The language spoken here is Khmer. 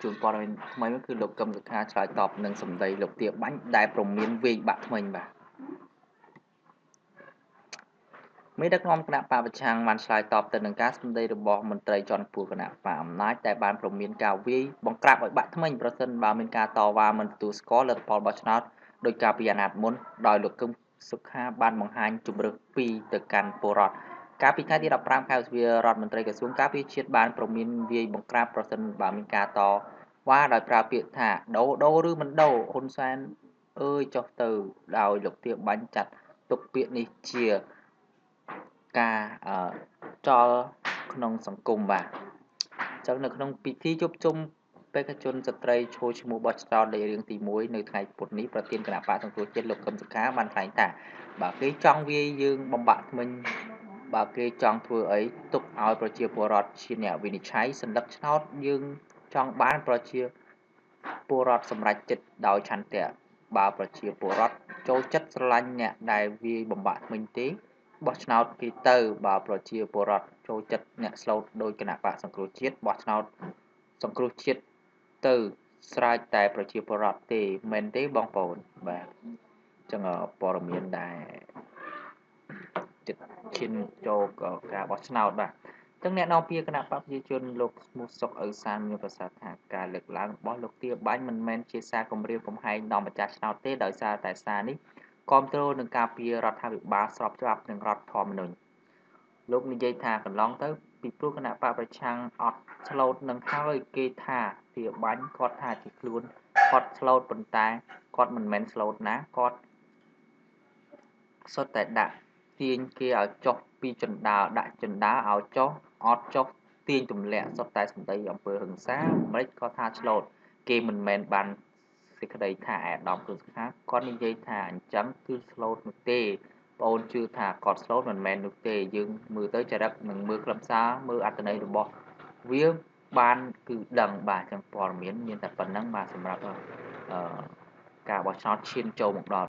ជូនព័ត៌មានថ្មីគឺលោកកឹមសុខាឆ្លើយតបនឹងសម្ដីលោកទាបាញ់ដែលព្រមានវាយបាក់ធ្មេញបាទមេដឹកនាំគណបក្សប្រឆាំងបានឆ្លើយតបទៅនឹងការសម្ដីរបស់មន្ត្រីជាន់ខ្ពស់គណបក្សអំណាចដែលបានព្រមានការវាយបង្ក្រាបឲ្យបាក់ធ្មេញប្រសិនបើមានការតវ៉ាមិនទទួលស្គាល់លទ្ធផលបោះឆ្នោតដោយការពីអាណត្តិមុនដោយលោកកឹមសុខាបានបង្ហាញជំរើសពីរទៅកាន់ពលរដ្ឋកាលពីថ្ងៃទី15ខែឧសភារដ្ឋមន្ត្រីក្រសួងការពារជាតិបានព្រមានវាយបង្ក្រាបប្រសិនបើមានការតវ៉ាដោយប្រើពាក្យថាដូរដូរឬមិនដូរហ៊ុនសែនអើយចុះទៅដោយលោកទាបាញ់ចាត់ទុកពាក្យនេះជាការចោលក្នុងសង្គមបាទអញ្ចឹងនៅក្នុងពិធីជួបជុំបេក្ខជនស្ត្រីឈរឈ្មោះបោះឆ្នោតលេខរៀងទី1នៅថ្ងៃពុធនេះប្រធានគណបក្សសង្គ្រោះជាតិលោកកឹមសុខាបានថ្លែងថាបើគេចង់វាយយើងបំបាក់ធ្មេញបើគេចង់ធ្វើអីទុកឲ្យប្រជាពលរដ្ឋជាអ្នកវិនិច្ឆ័យសន្លឹកឆ្នោតយើងចង់បានប្រជាពលរដ្ឋសម្រេចចិត្តដោយឆន្ទៈបើប្រជាពលរដ្ឋចូលចិត្តស្រឡាញ់អ្នកដែលវាយបំបាក់ធ្មេញទេបោះឆ្នោតគេទៅបើប្រជាពលរដ្ឋចូលចិត្តអ្នកស្លូតដោយគណបក្សសង្គ្រោះជាតិបោះឆ្នោតសង្គ្រោះជាតិទៅស្រេចតែប្រជាពលរដ្ឋទេមែនទេបងប្អូនបាទអញ្ចឹងព័ត៌មានដែលចិត្តឈានចូលការបោះឆ្នោតបាទអញ្ចឹងអ្នកនាំពាក្យគណបក្សប្រជាជនលោកឈ្មោះសុកឪសានមានប្រសាសន៍ថាការលើកឡើងរបស់លោកទាបាញ់មិនមែនជាសារគំរាមកំហែងដល់ម្ចាស់ឆ្នោតទេដោយសារតែសារនេះគាំទ្រនឹងការពាររដ្ឋាភិបាលស្របច្បាប់និងរដ្ឋធម្មនុញ្ញលោកនិយាយថាកន្លងទៅពីព្រោះគណបក្សប្រឆាំងអត់ឆ្លូតនឹងហើយគេថាទាបាញ់គាត់ថាជាខ្លួនគាត់ឆ្លូតប៉ុន្តែគាត់មិនមែនឆ្លូតណាគាត់សុទ្ធតែដាក់ទាញគេឲ្យចុះពីជណ្ដើរដាក់ជណ្ដើរឲ្យចុះអត់ចុះទាញទម្លាក់សុទ្ធតែសម្ដីអំពើហិង្សាមិនក៏ថាឆ្លូតគេមិនមែនបានសេចក្តីថាអាដាមគឺសុខាគាត់និយាយថាអញ្ចឹងគឺស្លូតនោះទេបងអូនជឿថាគាត់ស្លូតមិនមែននោះទេយើងមើលទៅចរិតនិងមើលខ្លឹមសារមើលអត្ថន័យរបស់វាបានគឺដឹងបាទចឹងព័ត៌មានមានតែប៉ុណ្្នឹងបាទសម្រាប់ការបោះឆ្នោតឈានចូលមកដល់